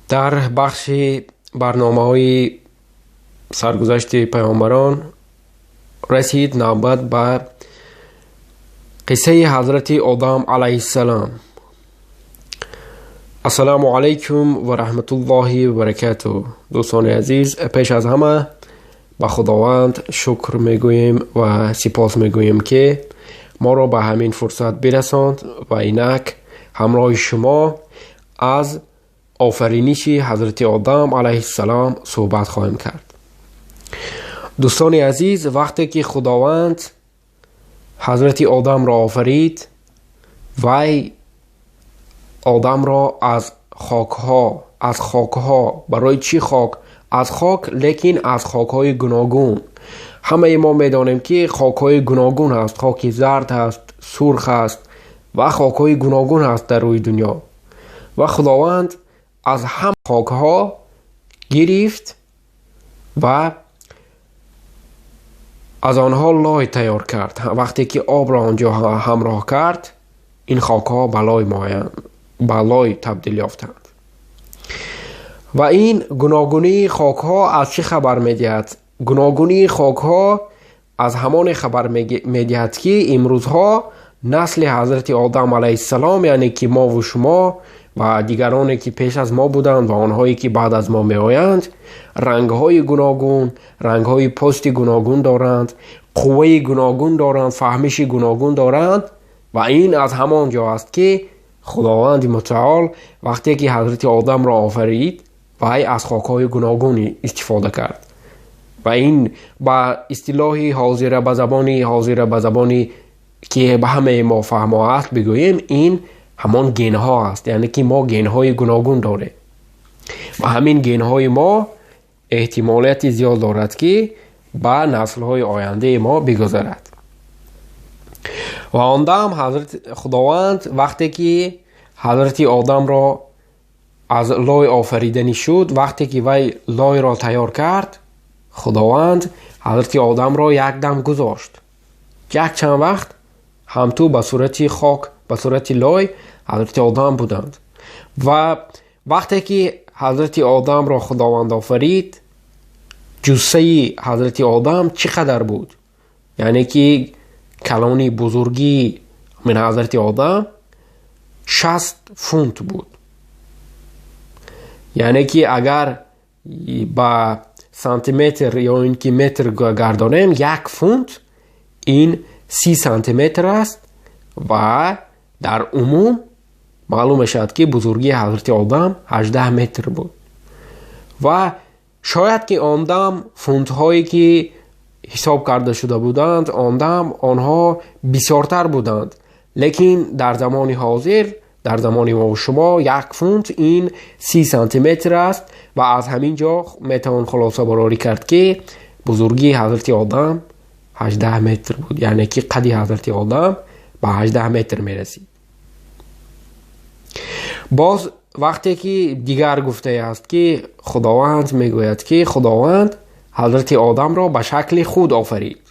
Дар бахши барномаҳои саргузашти паёмбарон расид навбат ба қиссаи ҳазрати Одам алайҳиссалом. Ассалому алайкум ва раҳматуллоҳи ва баракатуҳ. Дӯстони азиз, пеш аз ҳама ба Худованд шукр мегӯем ва сипос мегӯем, ки моро ба ҳамин фурсат бирасонд ва инак ҳамроҳи шумо аз офариниши ҳазрати Одам алайҳиссалом суҳбат хоҳем кард. Дӯстони азиз, вақте ки Худованд ҳазрати Одамро офарид, вай Одамро аз хокҳо, аз хокҳо. Барои чӣ хок? Аз хок, лекин аз хокҳои гуногун. Ҳамаи мо медонем, ки хокҳои гуногун ҳаст: хоки зард ҳаст, сурх ҳаст ва хокҳои гуногун ҳаст дар рӯи дунё. Ва Худованд аз ҳама хокҳо гирифт ва аз онҳо лой тайёр кард. Вақте ки обро он ҷо ҳамроҳ кард, ин хокҳо ба лой табдил ёфтанд. Ва ин гуногунии хокҳо аз чӣ хабар медиҳад? Гуногунии хокҳо аз ҳамоне хабар медиҳад, ки имрӯзҳо насли ҳазрати Одам алайҳиссалом, яъне ки мову шумо ва дигароне, ки пеш аз мо буданд, ва онҳое, ки баъд аз мо меоянд, рангҳои гуногун, рангҳои пости гуногун доранд, қувваи гуногун доранд, фаҳмиши гуногун доранд. Ва ин аз ҳамон ҷо аст, ки Худованди Мутаол вақте ки ҳазрати Одамро офарид, вай аз хокҳои гуногун истифода кард. Ва ин ба истилоҳи ҳозира, ба забони ҳозира, ба забони ки ба ҳамаи мо фаҳмо аст бигӯем, ин ҳамон генҳо аст, яъне ки мо генҳои гуногун дорем ва ҳамин генҳои мо эҳтимолияти зиёд дорад, ки ба наслҳои ояндаи мо бигузарад. Ва он дам ҳазрат Худованд вақте ки ҳазрати Одамро аз лой офариданӣ шуд, вақте ки вай лойро тайёр кард, Худованд ҳазрати Одамро якдам гузошт. Як чанд вақт ҳамту ба сурати хок, ба сурати лой ҳазрати Одам буданд. Ва вақте ки ҳазрати Одамро Худованд офарид, ҷуссаи ҳазрати Одам чӣ қадар буд? Яъне ки калони бузургии мин ҳазрати Одам 60 фунт буд. Яъне ки агар ба сантиметр ё ин ки метр гардонем, 1 фунт ин 30 сантиметр аст. Ва дар умум маълум мешавад, ки бузургии ҳазрати Одам 18 метр буд. Ва шояд ки он дам фунтҳое, ки ҳисоб карда шуда буданд, он дам онҳо бисёртар буданд, лекин дар замони ҳозир, дар замони мову шумо, 1 фунт ин 30 сантиметр аст. Ва аз ҳамин ҷо метавон хулосабарорӣ кард, ки бузургии ҳазрати Одам 18 метр буд, яъне ки қади ҳазрати Одам ба 18 метр мерасид. Боз вақте ки дигар гуфтааст, ки Худованд мегӯяд, ки Худованд ҳазрати Одамро ба шакли худ офарид,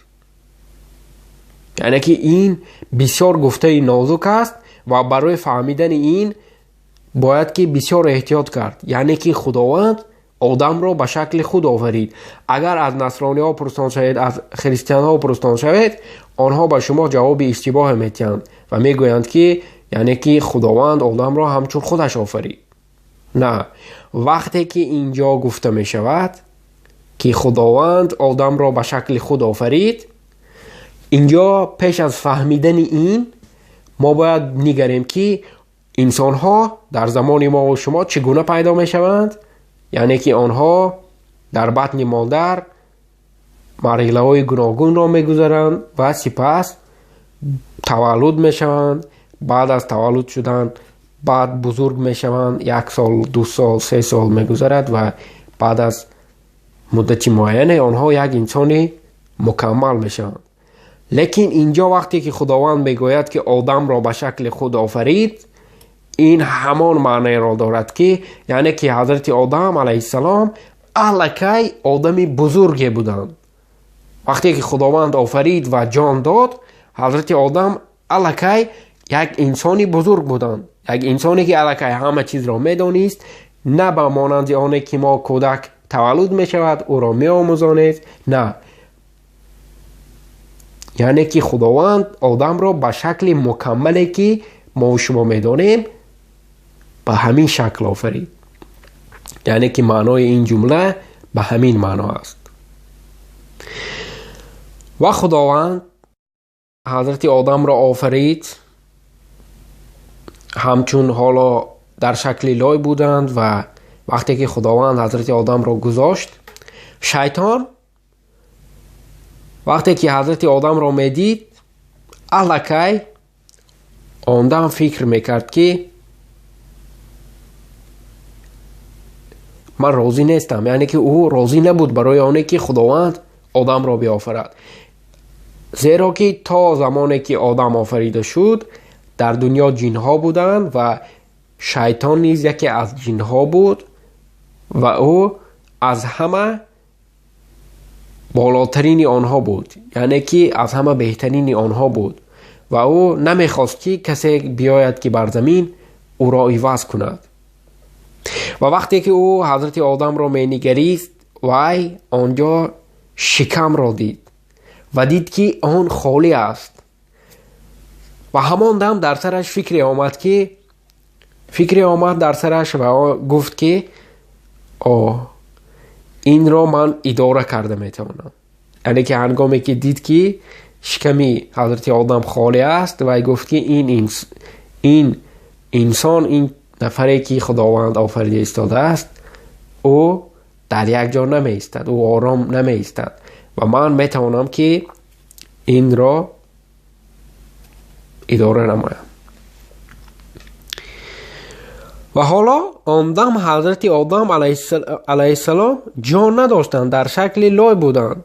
яъне ки ин бисёр гуфтаи нозук аст ва барои фаҳмидани ин бояд ки бисёр эҳтиёт кард. Яъне ки Худованд Одамро ба шакли худ офарид. Агар аз насрониҳо пурсон шавед, аз христианҳо пурсон шавед, онҳо ба шумо ҷавоби иштибоҳе медиҳанд ва мегӯянд, ки яъне ки Худованд Одамро ҳамчун худаш офарид. На, вақте ки ин ҷо гуфта мешавад, ки Худованд Одамро ба шакли худ офарид, инҷо пеш аз фаҳмидани ин мо бояд нигарем, ки инсонҳо дар замони мову шумо чӣ гуна пайдо мешаванд. Яъне ки онҳо дар батни модар марҳилаҳои гуногунро мегузаранд ва сипас таваллуд мешаванд. Баъд аз таваллуд шудан баъд бузург мешаванд, як сол, 2 сол, 3 сол мегузарад ва баъд аз муддати муайяне онҳо як инсони мукаммал мешаванд. Лекин инҷо вақте ки Худованд мегӯяд, ки Одамро ба шакли худ офарид, ин ҳамон маънеро дорад, ки яъне ки ҳазрати Одам алайҳиссалом аллакай одами бузурге буданд. Вақте ки Худованд офарид ва ҷон дод, ҳазрати Одам аллакай як инсони бузург буданд, як инсоне, ки аллакай ҳама чизро медонист. На ба монанди оне ки мо кӯдак таваллуд мешавад, ӯро меомӯзонед. На, яъне ки Худованд одамро ба шакли мукаммале ки мо шумо медонем, ба ҳамин шакл офарид. Яъне ки маънои ин ҷумла ба ҳамин маъно аст. Ва Худованд ҳазрати Одамро офарид, ҳамчун ҳоло дар шакли лой буданд. Ва вақте ки Худованд ҳазрати Одамро гузошт, шайтон вақте ки ҳазрати Одамро медид, аллакай он дам фикр мекард ки ман розӣ нестам. Яъне ки ӯ розӣ набуд барои оне ки Худованд Одамро биофарад, зеро ки то замоне ки Одам офарида шуд, дар дунё ҷинҳо буданд ва шайтон низ яке аз ҷинҳо буд ва ӯ аз ҳама болотарини онҳо буд, яъне ки аз ҳама беҳтарини онҳо буд ва ӯ намехост ки касе биёяд ки бар замин ӯро иваз кунад. Ва вақте ки ӯ ҳазрати Одамро менигарист, вай он ҷо шикамро дид ва дид ки он холӣ аст. Ва ҳамон дам дар сараш фикре омад ки фикре омад дар сараш ва гуфт ки о, инро ман идора карда метавонам. Яъне ки ҳангоме ки дид ки шиками ҳазрати Одам холӣ аст, вай гуфт ки ин инсон, ин нафаре ки Худованд офарида истодааст, ӯ дар як ҷо намеистад, ӯ ором намеистад ва ман метавонам ки инро идора намоям. Ва ҳоло он дам ҳазрати Одам алайҳиссалом ҷон надоштанд, дар шакли лой буданд.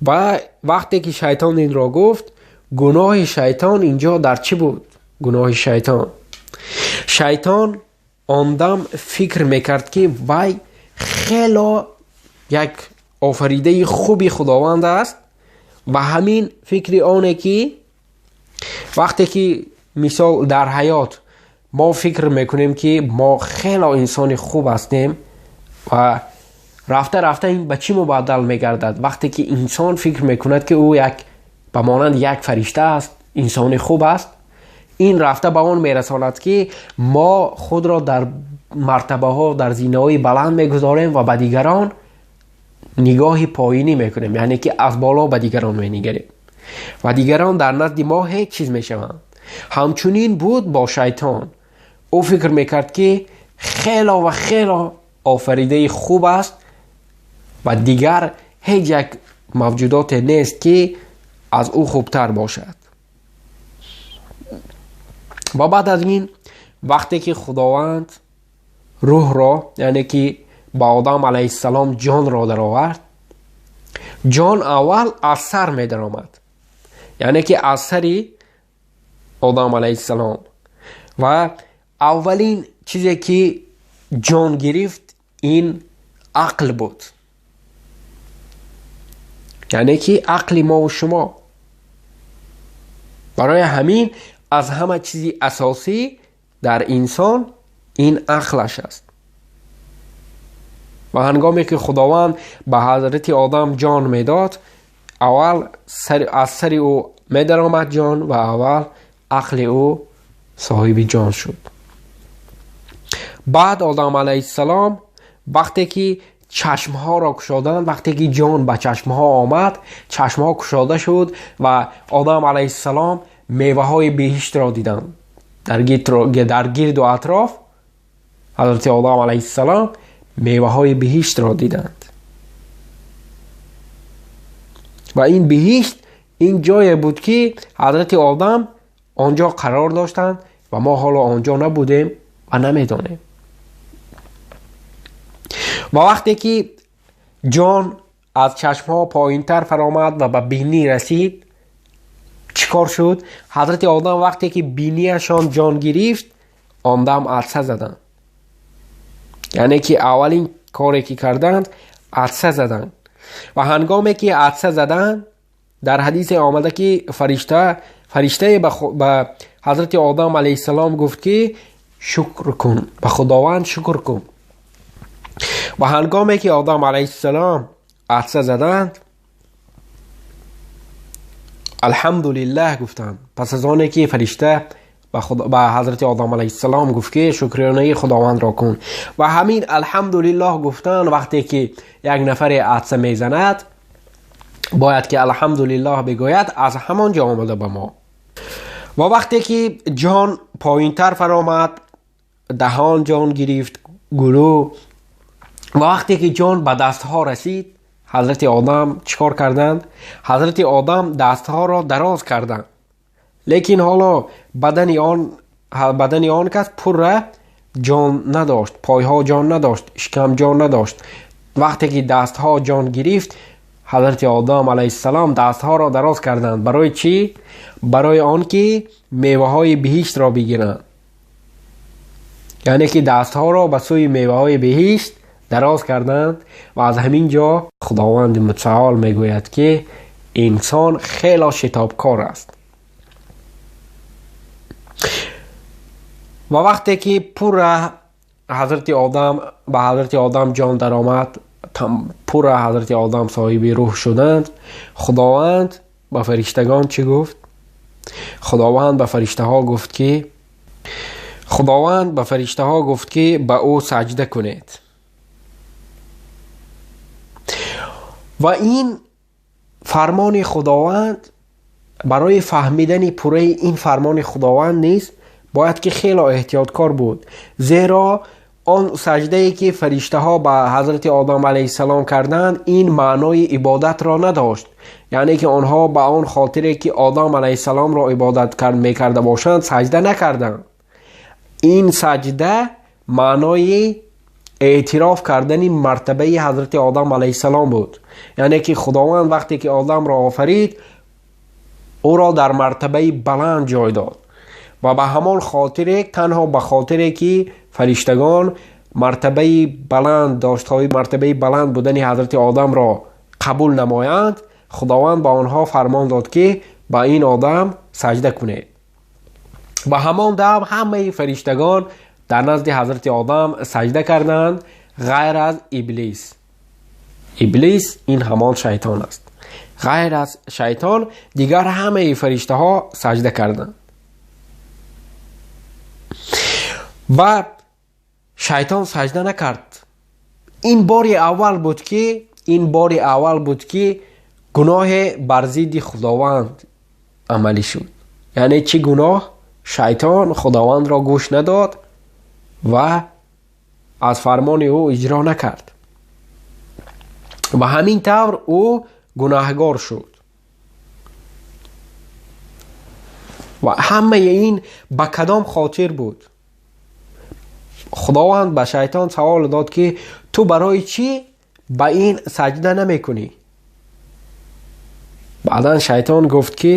Ва вақте ки шайтон инро гуфт, гуноҳи шайтон инҷо дар чӣ буд? Гуноҳи шайтон. Шайтон он дам фикр мекард ки вай хело як офаридаи хуби Худованд аст ва ҳамин фикри оне ки вақте ки мисол дар ҳаёт мо фикр мекунем ки мо хело инсони хуб ҳастем ва рафта рафта ин ба чӣ мубаддал мегардад? Вақте ки инсон фикр мекунад ки ӯ як ба монанди як фаришта аст, инсони хуб аст, ин рафта ба он мерасонад ки мо худро дар мартабаҳо, дар зинаҳои баланд мегузорем ва ба дигарон нигоҳи поинӣ мекунем, яъне ки аз боло ба дигарон менигарем ва дигарон дар назди мо ҳеҷ чиз мешаванд. Ҳамчунин буд бо шайтон. Ӯ фикр мекард ки хело ва хело офаридаи хуб аст ва дигар ҳеҷ як мавҷудоте нест ки аз ӯ хубтар бошад. Ва баъд аз ин вақте ки Худованд рӯҳро, яъне ки ба Одам алайҳиссалом ҷонро даровард, ҷон аввал аз сар медаромад, яъне ки аз сари Одам алайҳиссалом. Ва аввалин чизе ки ҷон гирифт ин ақл буд, яъне ки ақли мову шумо. Барои ҳамин аз ҳама чизи асосӣ дар инсон ин ақлаш аст. Ва ҳангоме ки Худованд ба ҳазрати Одам ҷон медод, аввал аз сари ӯ медаромад ҷон ва аввал ақли ӯ соҳиби ҷон шуд. Баъд Одам алайҳиссалом вақте ки чашмҳоро кушоданд, вақте ки ҷон ба чашмҳо омад, чашмҳо кушода шуд ва Одам алайҳиссалом меваҳои биҳиштро диданд. Дар гирду атроф ҳазрати Одам алайҳиссалом меваҳои биҳиштро диданд. Ва ин биҳишт ин ҷое буд ки ҳазрати Одам он ҷо қарор доштанд ва мо ҳоло он ҷо набудем ва намедонем. Ва вақте ки ҷон аз чашмҳо поинтар фаромад ва ба бинӣ расид, чӣ кор шуд? Ҳазрати Одам вақте ки бинияшон ҷон гирифт, он дам атса заданд. Яъне ки аввалин коре ки карданд, атса заданд. Ва ҳангоме ки атса заданд, дар ҳадисе омада ки фариштае ба ҳазрати Одам алайҳиссалом гуфт ки шукр кун, ба Худованд шукр кун. Ва ҳангоме ки Одам алайҳиссалом عطسه заданд, алҳамдулиллаҳ гуфтанд. Пас аз оне ки фаришта ба ҳазрати Одам алайҳиссалом гуфт ки шукронаи Худовандро кун, ва ҳамин алҳамдулиллаҳ гуфтан вақте ки як нафаре عطسه мезанад бояд ки алҳамдулиллаҳ бигӯяд, аз ҳамон ҷо омада ба мо. Ва вақте ки ҷон поинтар фаромад, даҳон ҷон гирифт, гулӯ, ва вақте ки ҷон ба дастҳо расид, ҳазрати Одам чӣ кор карданд? Ҳазрати Одам дастҳоро дароз карданд, лекин ҳоло бадани он кас пурра ҷон надошт, пойҳо ҷон надошт, шикам ҷон надошт. Вақте ки дастҳо ҷон гирифт, ҳазрати Одам алайҳиссалом дастҳоро дароз карданд. Барои чӣ? Барои он ки меваҳои биҳиштро бигиранд. Яъне ки дастҳоро ба сӯи меваҳои биҳишт дароз карданд. Ва аз ҳамин ҷо Худованди мутаол мегӯяд ки инсон хело шитобкор аст. Ва вақте ки пурра ҳазрати Одам ба ҳазрати Одам ҷон даромад, пурра ҳазрати Одам соҳиби рӯҳ шуданд, Худованд ба фариштагон чӣ гуфт? Худованд ба фариштаҳо гуфт ки Худованд ба фариштаҳо гуфт ки ба ӯ саҷда кунед. Ва ин фармони Худованд, барои фаҳмидани пурраи ин фармони Худованд низ бояд ки хело эҳтиёткор буд, зеро он саҷдае ки фариштаҳо ба ҳазрати Одам алайҳиссалом карданд, ин маънои ибодатро надошт. Яъне ки онҳо ба он хотире ки Одам алайҳиссаломро ибодат мекарда бошанд, саҷда накарданд. Ин саҷда маънои эътироф кардани мартабаи ҳазрати Одам алайҳиссалом буд. Яъне ки Худованд вақте ки Одамро офарид, ӯро дар мартабаи баланд ҷой дод ва ба ҳамон хотире, танҳо ба хотире ки фариштагон мартабаи баланд доштҳои мартабаи баланд будани ҳазрати Одамро қабул намоянд, Худованд ба онҳо фармон дод ки ба ин одам саҷда кунед. Ба ҳамон дам ҳамаи фариштагон дар назди ҳазрати Одам саҷда карданд, ғайр аз Иблис. Иблис ин ҳамон шайтон аст. Ғайр аз шайтон дигар ҳамаи фариштаҳо саҷда карданд. Ва шайтон саҷда накард. Ин бори аввал буд ки гуноҳе бар зидди Худованд амалӣ шуд. Яъне чӣ гуноҳ? Шайтон Худовандро гӯш надод ва аз фармони ӯ иҷро накард. Ва ҳамин тавр ӯ гунаҳгор шуд. Ва ҳамаи ин ба кадом хотир буд? Худованд ба шайтон савол дод ки ту барои чӣ ба ин саҷда намекунӣ? Баъдан шайтон гуфт ки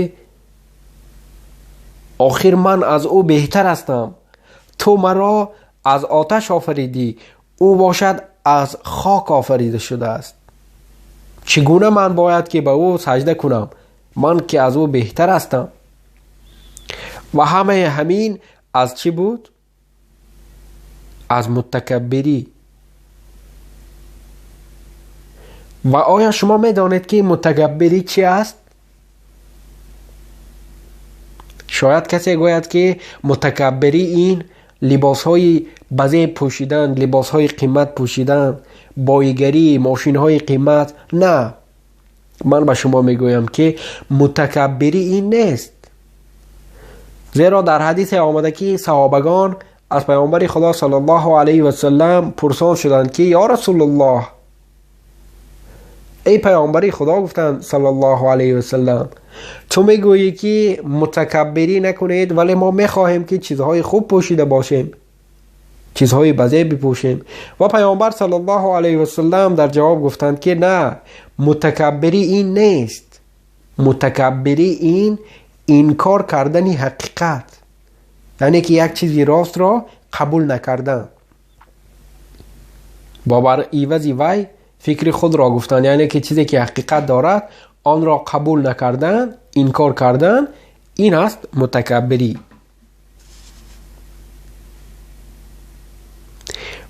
охир ман аз ӯ беҳтар ҳастам. Ту маро аз оташ офаридӣ, ӯ бошад аз хок офарида шудааст. Чӣ гуна ман бояд ки ба ӯ саҷда кунам? Ман ки аз ӯ беҳтар ҳастам. Ва ҳамаи ҳамин аз чӣ буд? Аз мутакаббирӣ. Ва оё шумо медонед ки мутакаббирӣ чӣ аст? Шояд касе гӯяд ки мутакаббирӣ ин либосҳои базеб пӯшидан, либосҳои қимат пӯшидан, боигарӣ, мошинҳои қимат. На, ман ба шумо мегӯям ки мутакаббирӣ ин нест. Зеро дар ҳадисе омада ки саҳобагон аз паёмбари Худо саллаллоҳу алайҳи васаллам пурсон шуданд ки ё Расулуллоҳ, эй паёмбари Худо, гуфтанд саллаллоҳу алайҳи васаллам, ту мегӯӣ ки мутакаббирӣ накунед, вале мо мехоҳем ки чизҳои хуб пӯшида бошем, чизҳои базеб бипӯшем. Ва паёмбар саллаллоҳу алайҳи васаллам дар ҷавоб гуфтанд ки на, мутакаббирӣ ин нест. Мутакаббирӣ ин инкор кардани ҳақиқат, яъне ки як чизи ростро қабул накардан. Бо бар ивази вай фикри худро гуфтан, яъне ки чизе ки ҳақиқат дорад онро қабул накардан, инкор кардан, ин аст мутакаббирӣ.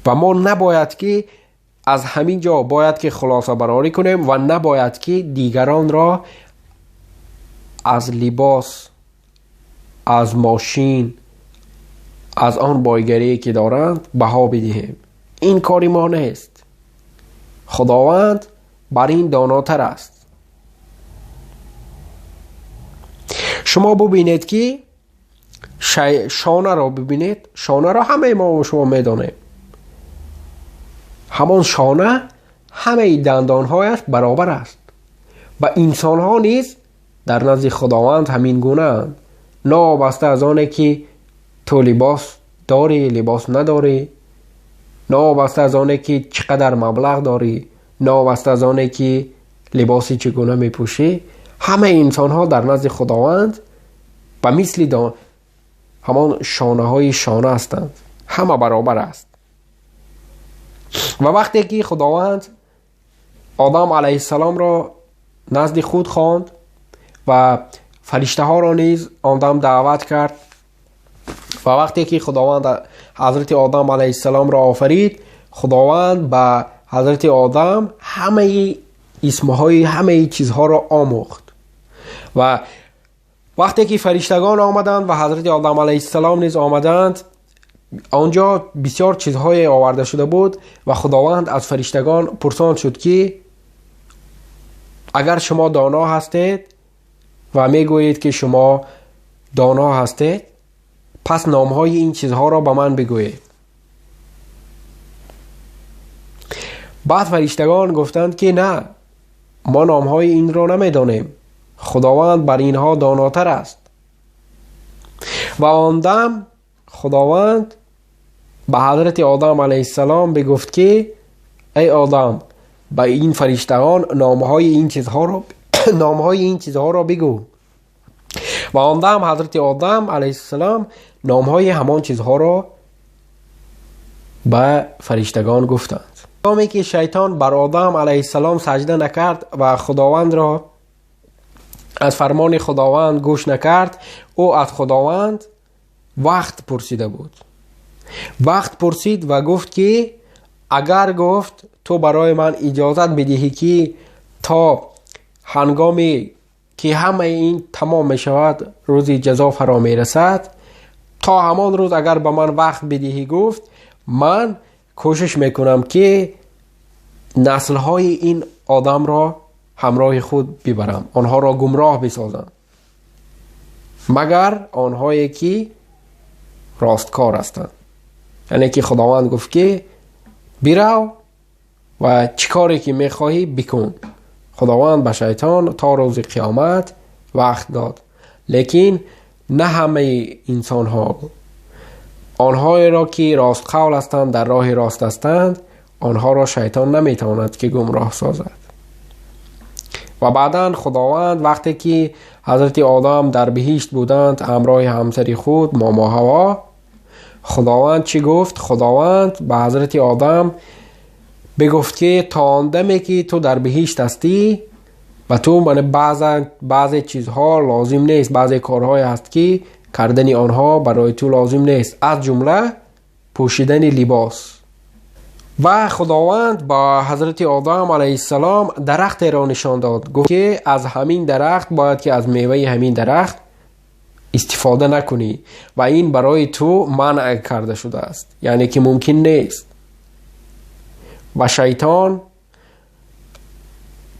Ва мо набояд ки Аз ҳамин ҷо бояд ки хулосабарорӣ кунем ва набояд ки дигаронро аз либос, аз мошин, аз он бойгарие ки доранд баҳо бидиҳем. Ин кори мо нест. Худованд бар ин донотар аст. Шумо бубинед ки шонаро бибинед. Шонаро ҳамаи мо шумо медонем. Ҳамон шона ҳамаи дандонҳояш баробар аст ва инсонҳо низ дар назди Худованд ҳамин гунаанд. Новобаста аз оне ки ту либос дорӣ, либос надорӣ, новобаста аз оне ки чӣ қадар маблағ дорӣ, новобаста аз оне ки либоси чӣ гуна мепӯшӣ, ҳамаи инсонҳо дар назди Худованд ба мисли ҳамон шонаҳои шона ҳастанд. Ҳама баробар аст. Ва вақте ки Худованд Одам алайҳиссаломро назди худ хонд ва фариштаҳоро низ он дам даъват кард, ва вақте ки Худованд ҳазрати Одам алайҳиссаломро офарид, Худованд ба ҳазрати Одам ҳамаи исмҳои ҳамаи чизҳоро омӯхт. Ва вақте ки фариштагон омаданд ва ҳазрати Одам алайҳиссалом низ омаданд, он ҷо бисёр чизҳое оварда шуда буд ва Худованд аз фариштагон пурсон шуд ки агар шумо доно ҳастед ва мегӯед ки шумо доно ҳастед, пас номҳои ин чизҳоро ба ман бигӯед. Баъд фариштагон гуфтанд ки на, мо номҳои инро намедонем, Худованд бар инҳо донотар аст. Ва он дам Худованд ба ҳазрати Одам алайҳиссалом бигуфт ки эй Одам, ба ин фариштагон номҳои ин чизҳоро бигӯ. Ва он дам ҳазрати Одам алайҳиссалом номҳои ҳамон чизҳоро ба фариштагон гуфтанд. Ҳангоме ки шайтон бар Одам алайҳиссалом саҷда накард ва Худовандро аз фармони Худованд гӯш накард, ӯ аз Худованд вақт пурсида буд. Вақт пурсид ва гуфт ки агар гуфт ту барои ман иҷозат бидиҳӣ ки то ҳангоме ки ҳамаи ин тамом мешавад, рӯзи ҷазо фаро мерасад, то ҳамон рӯз агар ба ман вақт бидиҳӣ, гуфт, ман кӯшиш мекунам ки наслҳои ин одамро ҳамроҳи худ бибарам, онҳоро гумроҳ бисозам, магар онҳое ки росткор ҳастанд. Яъне ки Худованд гуфт ки бирав ва чӣ коре ки мехоҳӣ бикун. Худованд ба шайтон то рӯзи қиёмат вақт дод, лекин на ҳамаи инсонҳо. Онҳоеро ки ростқавл ҳастанд, дар роҳи рост ҳастанд, онҳоро шайтон наметавонад ки гумроҳ созад. Ва баъдан Худованд вақте ки ҳазрати Одам дар биҳишт буданд ҳамроҳи ҳамсари худ Момо Ҳаво, Худованд чӣ гуфт? Худованд ба ҳазрати Одам бигуфт ки то он даме ки ту дар биҳишт ҳастӣ ва ту баъзе чизҳо лозим нест, баъзе корҳое ҳаст ки кардани онҳо барои ту лозим нест, аз ҷумла пӯшидани либос. Ва Худованд ба ҳазрати Одам алайҳиссалом дарахтеро нишон дод, гуфт ки аз ҳамин дарахт бояд ки аз меваи ҳамин дарахт истифода накунӣ ва ин барои ту манъ карда шудааст, яъне ки мумкин нест. Ва шайтон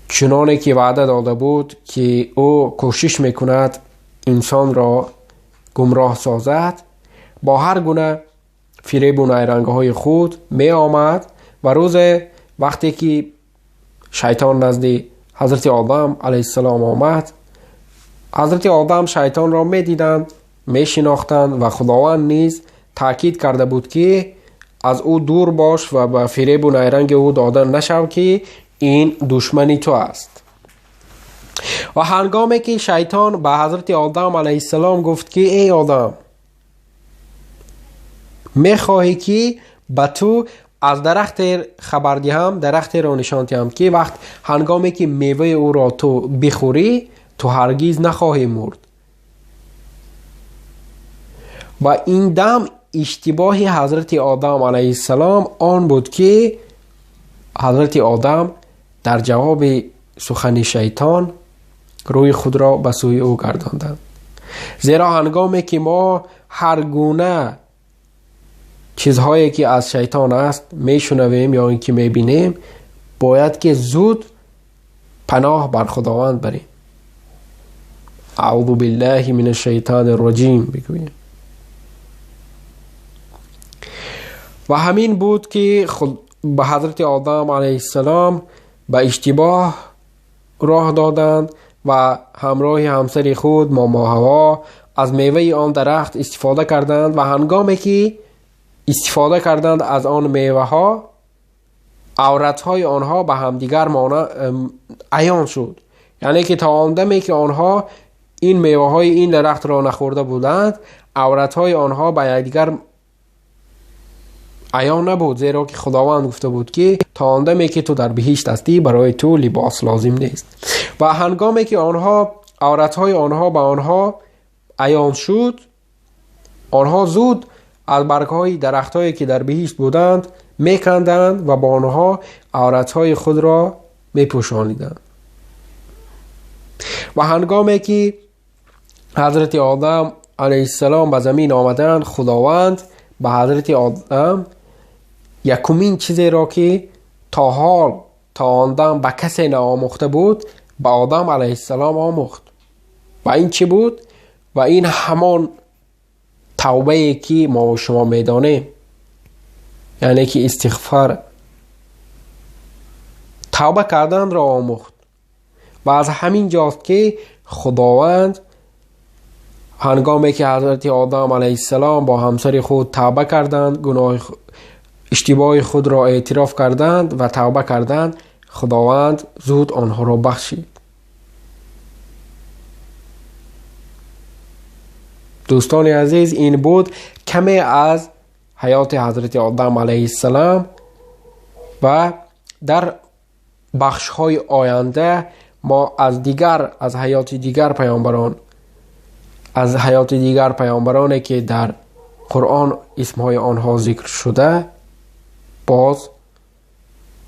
чуноне ки ваъда дода буд ки ӯ кӯшиш мекунад инсонро гумроҳ созад, бо ҳар гуна фиребу найрангҳои худ меомад. Ва рӯзе вақте ки шайтон назди ҳазрати Одам алайҳиссалом омад, ҳазрати Одам шайтонро медиданд, мешинохтанд ва Худованд низ таъкид карда буд ки аз ӯ дур бош ва ба фиребу найранги ӯ дода нашав ки ин душмани ту аст. Ва ҳангоме ки шайтон ба ҳазрати Одам алайҳиссалом гуфт ки эй Одам, мехоҳӣ ки ба ту аз дарахте хабар диҳам, дарахтеро нишон диҳам ки вақт ҳангоме ки меваи ӯро ту бихӯрӣ, ту ҳаргиз нахоҳӣ мурд. Ва ин дам иштибоҳи ҳазрати Одам алайҳиссалом он буд ки ҳазрати Одам дар ҷавоби сухани шайтон рӯи худро ба сӯи ӯ гардонданд. Зеро ҳангоме ки мо ҳар гуна чизҳое ки аз шайтон аст мешунавем ё ин ки мебинем, бояд ки зуд паноҳ бар Худованд барем. Аъузу биллаҳи минаш шайтони раҷим бигӯем. Ва ҳамин буд ки ба ҳазрати Одам алайҳиссалом ба иштибоҳ роҳ доданд ва ҳамроҳи ҳамсари худ Момо Ҳаво аз меваи он дарахт истифода карданд ва ҳангоме ки истифода карданд аз он меваҳо, авратҳои онҳо ба ҳамдигар аён шуд. Яъне ки то он даме ки онҳо ин меваҳои ин дарахтро нахӯрда буданд, авратҳои онҳо ба якдигар аён набуд, зеро ки Худованд гуфта буд ки то он даме ки ту дар биҳишт ҳастӣ, барои ту либос лозим нест. Ва ҳангоме ки онҳо авратҳои онҳо ба онҳо аён шуд, онҳо зуд аз баргҳои дарахтҳое ки дар биҳишт буданд меканданд ва бо онҳо авратҳои худро мепӯшониданд. Ва ҳангоме ки ҳазрати Одам алайҳиссалом ба замин омаданд, Худованд ба ҳазрати Одам якумин чизеро ки то ҳол то он дам ба касе наомӯхта буд, ба Одам алайҳиссалом омӯхт. Ва ин чӣ буд? Ва ин ҳамон тавбае ки мо ва шумо медонем, яъне ки истиғфор, тавба карданро омӯхт. Ва аз ҳамин ҷост ки Худованд ҳангоме ки ҳазрати Одам алайҳиссалом бо ҳамсари худ тавба карданд, гуноҳи иштибоҳи худро эътироф карданд ва тавба карданд, Худованд зуд онҳоро бахшид. Дӯстони азиз, ин буд каме аз ҳаёти ҳазрати Одам алайҳиссалом ва дар бахшҳои оянда мо аз ҳаёти дигар паёмбарон, аз ҳаёти дигар паёмбароне ки дар Қуръон исмҳои онҳо зикр шуда, боз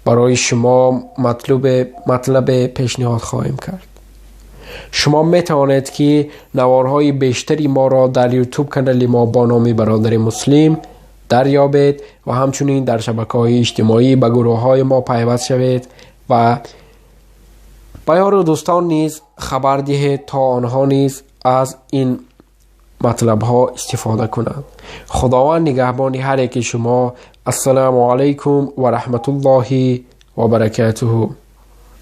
барои шумо матлабе пешниҳод хоҳем кард. Шумо метавонед ки наворҳои бештари моро дар YouTube канали мо бо номи Бародари Муслим дарёбед ва ҳамчунин дар шабакаҳои иҷтимоӣ ба гурӯҳҳои мо пайваст шавед ва ба ёру дӯстон низ хабар диҳед, то онҳо низ аз ин матлабҳо истифода кунанд. Худованд нигаҳбони ҳар яки шумо. Ассалому алайкум ва раҳматуллоҳи ва баракатуҳу.